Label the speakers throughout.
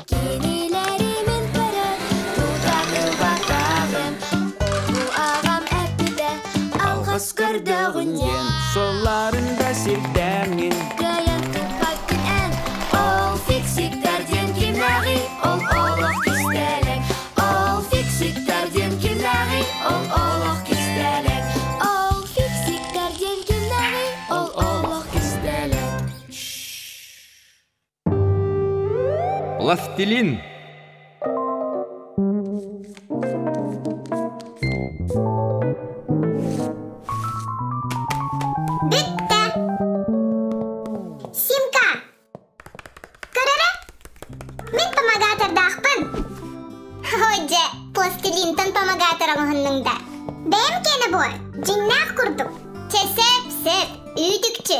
Speaker 1: Кинилэри мин көрөн тута ылбатаҕым Ону аҕам эппитэ алҕас көрдөҕүн
Speaker 2: диэн Солларын да сирдээҥҥин
Speaker 1: Кыайан туппаккын эн Ол фиксиктэр диэн кимнээҕий Ол олох кистэлэҥ Ол фиксиктэр диэн кимнээҕий Ол олох кистэлэҥ Ол фиксиктэр диэн кимнээҕий Ол олох кистэлэҥ
Speaker 2: Пластилин
Speaker 3: Бүттэ. Симка, Көрөрө? Мин помогатордаахпын. Дьэ, пластилинтан помогатор оҥоһуннуҥ да. Бэйэм киэнэ буо, дьиҥнээх курдук. Чэ, сөп-сөп, үүтүкчү.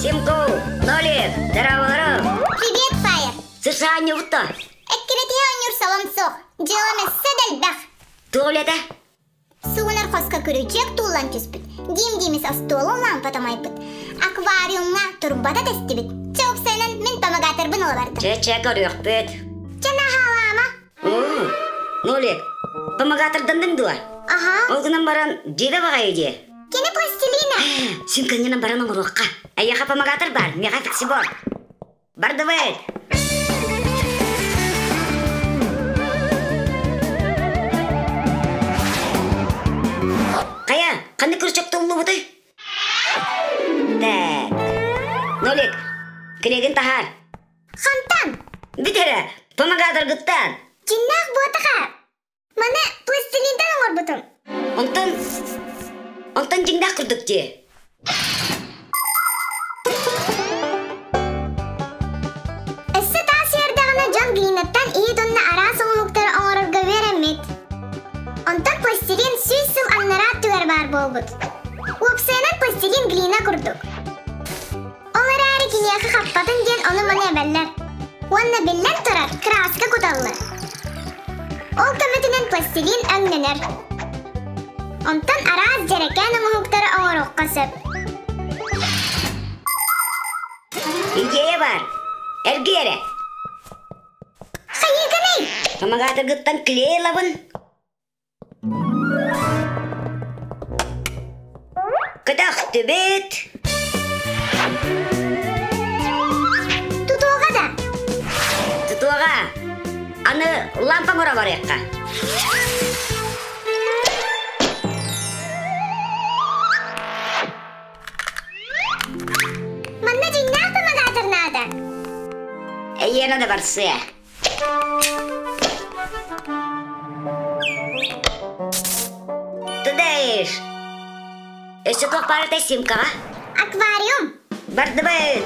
Speaker 4: Симко, Нолик, здорово!
Speaker 3: Привет, Фаер.
Speaker 4: Сышаанньыбыта.
Speaker 3: Эккирэтиһэ оонньуур солом суох. Дьыалам өссө да элбэх.
Speaker 4: Туох үлэтэ?
Speaker 3: Суунар хоско күрүчүөк тууллан түспүт, дим-димис остуолу лампа томойбут. Аквариумҥа турбата тэстибит. Чэ, уопсайынан мин помогаторбын ыла бардым.
Speaker 4: Чэ-чэ, көрүөхпүт.
Speaker 3: Чэ, наһаалаама.
Speaker 4: Нолик, помогаторданныҥ дуо?
Speaker 3: Аха.
Speaker 4: Ол гынан баран, дьиэбэ баҕайы дии.
Speaker 3: Кини пластилина.
Speaker 4: Син кынньынан баран оҥоруохха. Эйиэхэ помогатор бар, миэхэ фиксибор. Бардыбыт! Хайа, ханнык крючок туллубутай? Так. Нолик, клейгин таһаар.
Speaker 3: Хантан?
Speaker 4: Бүт эрэ, помогаторгыттан.
Speaker 3: Дьиннээх буотаха. Маны пластилинтан оҥорбутум.
Speaker 4: Онтон онтон дьиҥнээх курдук дии.
Speaker 3: Өссө таас үөрдэҕинэ дьон глинаттан иһит уонна араас оҥоһуктары оҥорорго үөрэммит. Онтон пластилин 100 сыл аннараа өттүгэр баар буолбут. Уопсайынан пластилин глина курдук. Ол эрээри киниэхэ хаппатын диэн ону-маны эбэллэр. Уонна биллэн турар, краска куталлар. Ол көмөтүнэн пластилин өҥнөнөр. Онтон араас дьэрэкээн оҥоһуктары оҥоруохха сөп.
Speaker 4: Идея бар. Эргий эрэ.
Speaker 3: Хайыыгыный?
Speaker 4: Помогаторгыттан клей ылабын. Көтөхтүбүт.
Speaker 3: Тутуоҕа да?
Speaker 4: Тутуоҕа. Аны лампа оҥоро барыахха.
Speaker 3: Манна дьиҥнээх помогатор наада.
Speaker 4: Эйиэнэ да барсыа. Тыдаешь! Өссө туох баар этэй симкаҕа?
Speaker 3: Аквариум!
Speaker 4: Бардыбыт!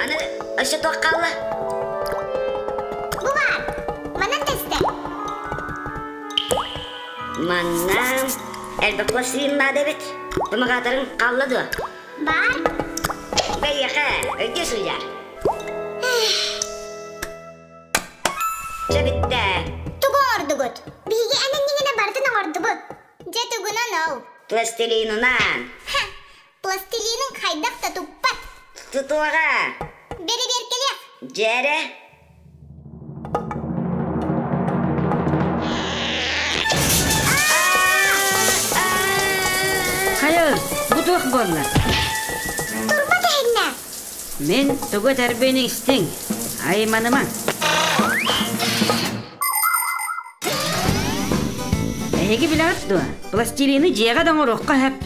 Speaker 4: Аны өссө туох хаалла?
Speaker 3: Бу баар! Манан тэстэ!
Speaker 4: Манна элбэх пластилин наада эбит. Помогаторыҥ хаалла дуо?
Speaker 3: Баар.
Speaker 4: Бэйиэхэ өйдүү сылдьар. Чэ бүттэ.
Speaker 3: Тугу оҥордугут? Биһиги эн иннигинэ барытын оҥордубут. Дьэ тугунан ол?
Speaker 4: Пластилинынан.
Speaker 3: Ха, пластилинын хайдах да туппат.
Speaker 4: Тутуоҕа.
Speaker 3: Бэрэбиэркэлиэх.
Speaker 4: Дьэрэ.
Speaker 5: Хайа, бу туох буолла?
Speaker 3: Турба тэһиннэ.
Speaker 5: Мин тугу этэрбин истиҥ, айманымаҥ. Эһиги билэҕит дуо, пластилины дьиэҕэ да оҥоруохха сөп.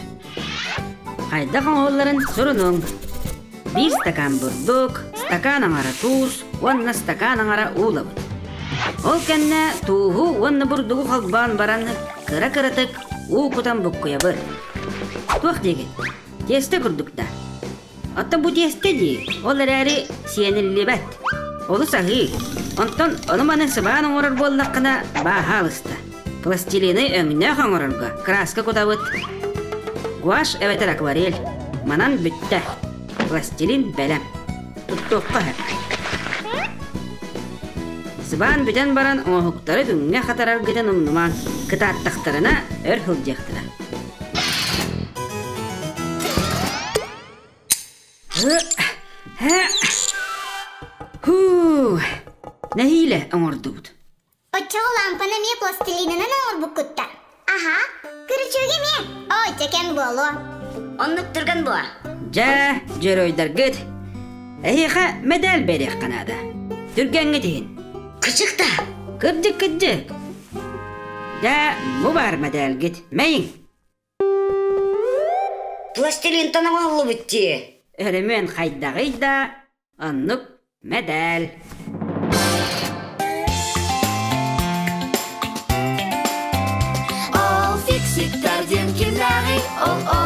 Speaker 5: Хайдах оҥоһулларын сурунуҥ. Биир стакан бурдук, стакан аҥара туус уонна стакан аҥара уулабыт. Ол кэннэ тууһу уонна бурдугу холбоон баран кыра-кыратык уу кутан буккуйабыт. Туох диигит? Тиэстэ курдук да. Оттон бу тиэстэ дии, ол эрээри сиэниллибэт. Олус аһыы. Онтон ону-маны сыбаан оҥорор буоллаххына, бааһаалыста. Пластилины өҥнөөх оҥорорго краска кутабыт. Гуашь эбэтэр акварель. Манан бүттэ. Пластилин бэлэм. Туттуохха сөп. Сыбаан бүтэн баран оҥоһуктары күҥҥэ хатараргытын умнумаҥ, кытааттахтарына өр сылдьыахтара. Һуу, нэһиилэ оҥордубут.
Speaker 3: Оччоҕо лаампаны эмиэ пластилинынан оҥорбуккуттар. Аһа, күрүчүөгү эмиэ. Ой, чэкэн буолуо.
Speaker 4: Оннук түргэн буо.
Speaker 5: Дьэ, дьоруойдаргыт, эһиэхэ мэдээл биэриэххэ наада. Түргэҥҥит иһин.
Speaker 4: Кырдьык да?
Speaker 5: Кырдьык, кырдьык. Дьэ, бу баар мэдээлгит. Мэйиҥ.
Speaker 4: Пластилинтан оҥоһуллубут дии.
Speaker 5: Өрөмүөн хайдаҕый да, оннук мэдээл.
Speaker 1: Ол фиксиктар диэн кимнээҕий? Ол